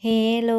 ເຮໂລ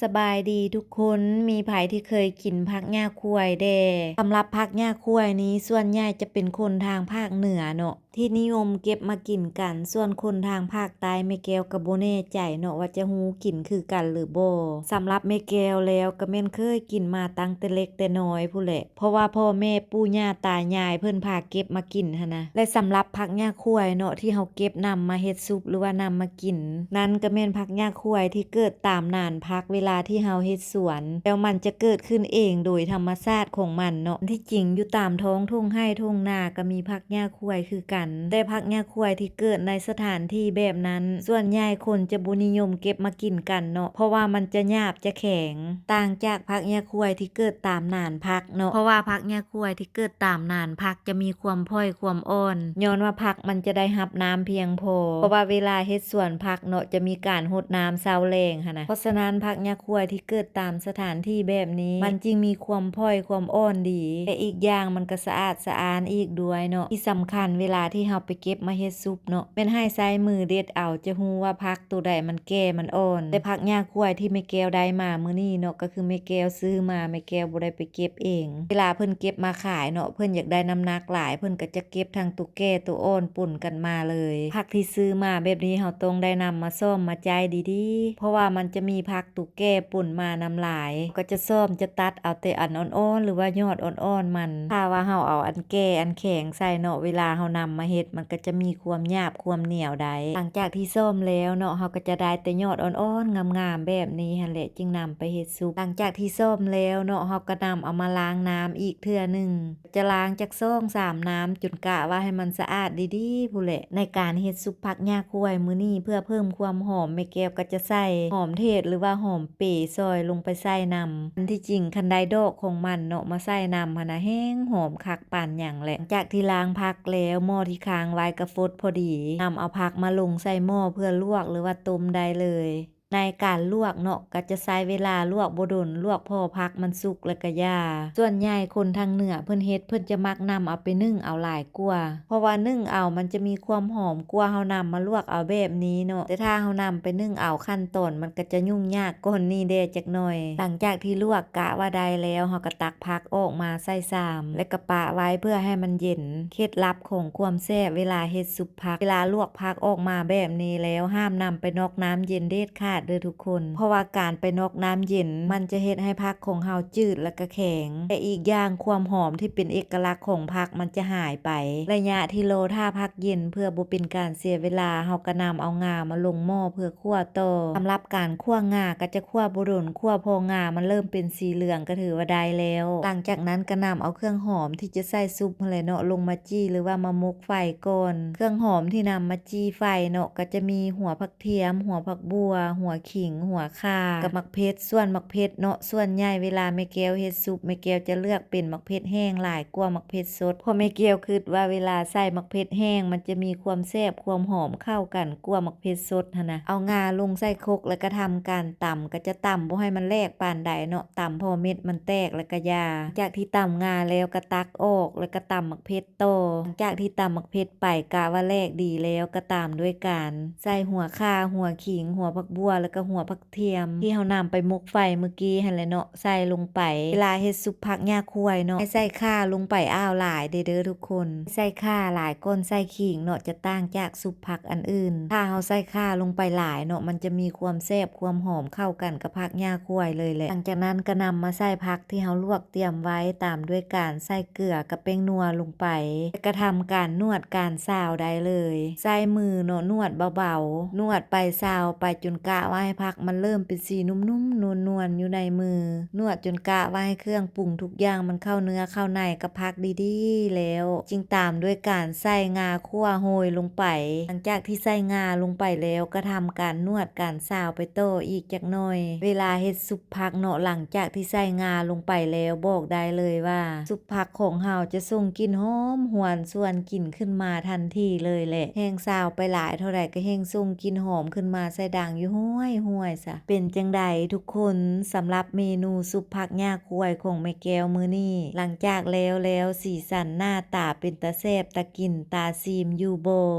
ສະບາຍດີທຸກຄົນ. ມີໃຜທີ່ເຄີຍກິນຜັກຫຍ້າຄວາຍແດ່? ສຳລັບຜັກຫຍ້າຄວາຍນີ້ ສ່ວນໃຫຍ່ຈະເປັນຄົນທາງພາກເໜືອເນາະ ທີ່ນິຍົມເກັບມາກິນກັນ. ສ່ວນຄົນທາງພາກໃຕ້ ແມ່ແກ້ວກໍບໍ່ແນ່ໃຈເນາະວ່າຈະຮູ້ກິນຄືກັນຫຼືບໍ່. ສຳລັບແມ່ແກ້ວແລ້ວ ກໍແມ່ນເຄີຍກິນມາຕັ້ງແຕ່ເລັກແຕ່ນ້ອຍພຸ້ນແຫຼະ. ເພາະວ່າພໍ່ແມ່ປູ່ຍ່າຕາຍາຍເພິ່ນພາເກັບມາກິນຫັ້ນນະ. ແລະ ສຳລັບຜັກຫຍ້າຄວາຍເນາະ ທີ່ເຮົາເກັບນຳມາເຮັດຊຸບ ຫຼືວ່ານຳມາກິນນັ້ນ ກໍແມ່ນຜັກຫຍ້າຄວາຍທີ່ເກີດຕາມໜານຜັກເວລາທີ່ເຮົາເຮັດສວນ ແລ້ວມັນຈະເກີດຂຶ້ນເອງໂດຍທຳມະຊາດຂອງມັນເນາະ. ທີ່ຈິງຢູ່ຕາມທ້ອງທົ່ງໄຮ່ທົ່ງນາກໍມີຜັກຫຍ້າຄວາຍຄືກັນ, ແຕ່ຜັກຫຍ້າຄວາຍທີ່ເກີດໃນສະຖານທີ່ແບບນັ້ນ ສ່ວນໃຫຍ່ຄົນຈະບໍ່ນິຍົມເກັບມາກິນກັນເນາະ ເພາະວ່າມັນຈະຫຍາບຈະແຂງ. ຕ່າງຈາກຜັກຫຍ້າຄວາຍທີ່ເກີດຕາມໜານຜັກເນາະ ເພາະວ່າຜັກຫຍ້າຄວາຍທີ່ເກີດຕາມໜານຜັກຈະມີຄວາມຜ່ອຍຄວາມອ່ອນ ຍ້ອນວ່າຜັກມັນຈະໄດ້ຮັບນ້ຳພຽງພໍ ເພາະວ່າເວລາເຮັດສວນຜັກເນາະ ຈະມີການຫົດນ້ຳເຊົ້າແລງຫັ້ນນະ. ເພາະສະນັ້ນ ຜັກຫຍ້າຄວາຍທີ່ເກີດຕາມສະຖານທີ່ແບບນີ້ ມັນຈຶ່ງມີຄວາມຜ່ອຍຄວາມອ່ອນດີ ແລະ ອີກຢ່າງມັນກໍສະອາດສະອ້ານອີກດ້ວຍເນາະ. ທີ່ສຳຄັນ ເວລາທີ່ເຮົາໄປເກັບມາເຮັດຊຸບເນາະ ແມ່ນໃຫ້ໃຊ້ມືເດັດເອົາ ຈະຮູ້ວ່າຜັກ ໂຕໃດມັນແກ່ມັນອ່ອນ. ແຕ່ຜັກຫຍ້າຄວາຍທີ່ແມ່ແກ້ວໄດ້ມາມື້ນີ້ເນາະ ກໍຄືແມ່ແກ້ວຊື້ມາ ແມ່ແກ້ວບໍ່ໄດ້ໄປເກັບເອງ. ເວລາເພິ່ນເກັບມາຂາຍເນາະ ເພິ່ນຢາກໄດ້ນ້ຳໜັກຫຼາຍ ເພິ່ນກໍຈະເກັບທັງໂຕແກ່ໂຕອ່ອນປົນກັນມາເລີຍ. ຜັກທີ່ຊື້ມາແບບນີ້ ເຮົາຕ້ອງໄດ້ນຳມາສ້ອມມາຈ້າຍດີໆ ເພາະວ່າມັນຈະມີຜັກໂຕແກ່ປົນມານຳຫຼາຍ ກໍຈະສ້ອມຈະຕັດເອົາແຕ່ອັນອ່ອນໆ ຫຼືວ່າຍອດອ່ອນໆມັນ. ຖ້າວ່າເຮົາເອົາອັນແກ່ອັນແຂງໃສ່ເນາະ ເວລາເຮົານຳມາເຮັດ ມັນ ກໍຈະມີຄວາມຫຍາບຄວາມໜຽວໄດ້. ຫຼັງຈາກທີ່ສ້ອມແລ້ວເນາະ ເຮົາກໍຈະໄດ້ແຕ່ຍອດອ່ອນໆງາມໆແບບນີ້ຫັ້ນແຫຼະ ຈຶ່ງນຳໄປເຮັດຊຸບ. ຫຼັງຈາກທີ່ສ້ອມແລ້ວເນາະ ເຮົາກໍນຳເອົາມາລ້າງນ້ຳອີກເທື່ອໜຶ່ງ ຈະລ້າງຈັກສອງສາມນ້ຳ ຈົນກະວ່າໃຫ້ມັນສະອາດດີໆພຸ້ນແຫຼະ. ໃນການເຮັດຊຸບຜັກຫຍ້າຄວາຍມື້ນີ້ ເພື່ອເພີ່ມຄວາມຫອມ ແມ່ແກ້ວກໍຈະໃສ່ຫອມເທດ ຫຼືວ່າຫອມເປຊອຍລົງໄປໃສ່ນຳ. ອັນທີ່ຈິງຄັນໄດ້ດອກຂອງມັນເນາະ ມາໃສ່ນຳຫັ້ນນະ ແຮງຫອມຄັກ ປານຫຍັງແຫຼະ. ຈາກທີ່ລ້າງຜັກແລ້ວ ໝໍ້ທີ່ຄ້າງໄວ້ກໍຟົດພໍດີ ນຳເອົາຜັກມາລົງໃສ່ໝໍ້ເພື່ອລວກ ຫຼືວ່າຕົ້ມໄດ້ເລີຍ. ໃນການລວກເນາະ ກໍຈະໃຊ້ເວລາລວກບໍ່ດົນ ລວກພໍຜັກມັນສຸກແລ້ວກໍຢ່າ. ສ່ວນໃຫຍ່ຄົນທາງເໜືອເພິ່ນເຮັດ ເພິ່ນຈະມັກນຳເອົາໄປໜຶ້ງເອົາຫຼາຍກວ່າ ເພາະວ່າໜຶ້ງເອົາມັນຈະມີຄວາມຫອມກວ່າເຮົານຳມາລວກເອົາແບບນີ້ເນາະ. ແຕ່ຖ້າເຮົານຳໄປໜຶ້ງເອົາ ຂັ້ນຕອນມັນກໍຈະຫຍຸ້ງຍາກກ່ອນນີ້ແດ່ຈັກໜ່ອຍ. ຫຼັງຈາກທີ່ລວກກະວ່າໄດ້ແລ້ວ ເຮົາກໍຕັກ ผักออกมาใส่ชาม และก็ปะไว้เพื่อให้มันเย็น เคล็ดลับของความแซ่บเวลาเฮ็ดซุปผัก เวลาลวกผักออกมาแบบนี้แล้ว ห้ามนำไปน็อกน้ำเย็นเด็ดขาดเด้อทุกคน เพราะว่าการไปน็อกน้ำเย็น มันจะเฮ็ดให้ผักของเฮาจืดและก็แข็ง และอีกอย่างความหอมที่เป็นเอกลักษณ์ของผักมันจะหายไป ระยะที่รอถ้าผักเย็น เพื่อบ่เป็นการเสียเวลา เฮาก็นำเอาง่ามาลงหม้อเพื่อ ขั่วຕໍ່ สำหรับการขั่วง่าก็จะขั่วบ่ดน ขั่วพอง่ามันเริ่มเป็นสีเหลืองก็ถือว่าได้แล้ว หลังจากนั้นก็นำเอาเครื่องหอมที่จะใส่ซุปหั้นแหละเนาะ ลงมาจี้หรือว่ามาหมกไฟก่อน เครื่องหอมที่นำมาจี้ไฟเนาะ ก็จะมีหัวผักเทียม หัวผักบั่ว หัวขิง หัวข่า กับหมากเผ็ด ส่วนหมากเผ็ดเนาะ ส่วนใหญ่เวลาแม่แก้วเฮ็ดซุป แม่แก้วจะเลือกเป็นหมากเผ็ดแห้งหลายกว่าหมากเผ็ดสด เพราะแม่แก้วคิดว่าเวลาใส่หมากเผ็ดแห้ง มันจะมีความแซ่บความหอมเข้ากัน กว่าหมากเผ็ดสดหั้นนะ เอาง่าลงใส่ครกแล้วก็ทำการตำ ก็จะตำบ่ให้มันแหลกปานใดเนาะ ตำพอเม็ดมันแตกแล้วก็อย่า จากที่ตำง่าแล้วก็ตักออก แล้วก็ตำหมากเผ็ดต่อ หลังจากที่ตำหมากเผ็ดไปกะว่าแหลกดีแล้ว ก็ตามด้วยการใส่หัวข่า หัวขิง หัวผักบั่ว แล้วก็หัวผักเทียม ที่เฮานำไปหมกไฟเมื่อกี้หั้นแหละเนาะ ใส่ลงไป เวลาเฮ็ดซุปผักหญ้าควยเนาะ ให้ใส่ข่าลงไปอ้าวหลายเด้อ เด้อทุกคน ใส่ข่าหลายก่อนใส่ขิงเนาะ จะต่างจากซุปผักอันอื่น ถ้าเฮาใส่ข่าลงไปหลายเนาะ มันจะมีความแซ่บความหอมเข้ากันกับผักหญ้าควยเลยแหละ หลังจากนั้นก็นำมาใส่ผักที่เฮาลวกเตรียมไว้ ตามด้วยการใส่เกลือกับแป้งนัวลงไป แล้วก็ทำการนวดการซาวได้เลย ใช้มือเนาะ นวดเบาๆ นวดไปซาวไปจนกะว่าให้ผักมันเริ่มเป็นสีนุ่มๆ นวลๆ อยู่ในมือ นวดจนกะว่าให้เครื่องปรุงทุกอย่างมันเข้าเนื้อเข้าในกับผักดีๆ แล้ว จึงตามด้วยการใส่งาคั่วโรยลงไป หลังจากที่ใส่งาลงไปแล้ว ก็ทำการนวดการซาวไปต่ออีกจักหน่อย เวลาเฮ็ดซุปผักเนาะ หลังจากที่ใส่งาลงไปแล้ว บอกได้เลยว่า ซุปผักของเฮาจะส่งกลิ่นหอมหวนชวนกินขึ้นมาทันทีเลยแหละ แฮ่งซาวไปหลายเท่าใดก็แฮ่งส่งกลิ่นหอมขึ้นมาใส่ดังอยู่ ຫ້ວຍໆຊະ. ເປັນຈັ່ງໃດທຸກຄົນ ສຳລັບເມນູຊຸບຜັກຫຍ້າຄວາຍຂອງແມ່ແກ້ວມື້ນີ້? ຫຼັງຈາກແລ້ວແລ້ວ ສີສັນໜ້າຕາເປັນຕາແຊບ ຕາກິນຕາຊີມຢູ່ບໍ່?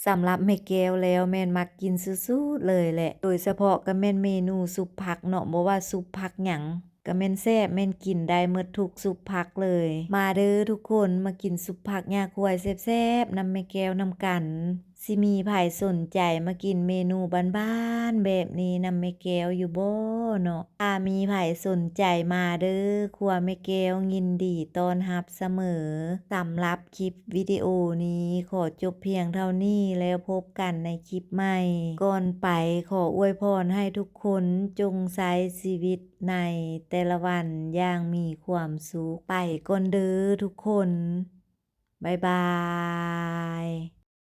ສຳລັບແມ່ແກ້ວແລ້ວແມ່ນມັກກິນສຸດໆເລີຍແຫຼະ ໂດຍສະເພາະກໍແມ່ນເມນູຊຸບຜັກເນາະ ບໍ່ວ່າຊຸບຜັກຫຍັງ ກໍແມ່ນແຊບ ແມ່ນກິນໄດ້ໝົດທຸກຊຸບຜັກເລີຍ. ມາເດີທຸກຄົນ ມາກິນຊຸບຜັກຫຍ້າຄວາຍແຊບໆນຳແມ່ແກ້ວນຳກັນ. ຊິມີໃຜສົນໃຈມາກິນເມນູບ້ານໆແບບນີ້ນຳແມ່ແກ້ວຢູ່ບໍ່ເນາະ? ຖ້າມີໃຜສົນໃຈມາເດີ ຄົວແມ່ແກ້ວຍິນດີຕ້ອນຮັບສະເໝີ. ສຳລັບຄລິບວິດີໂອນີ້ຂໍຈົບພຽງເທົ່ານີ້ ແລ້ວພົບກັນໃນຄລິບໃໝ່. ກ່ອນໄປ ຂໍອວຍພອນໃຫ້ທຸກຄົນຈົ່ງໃຊ້ຊີວິດໃນແຕ່ລະວັນຢ່າງມີຄວາມສຸກ. ໄປກ່ອນເດີທຸກຄົນ. ບາຍບາຍ.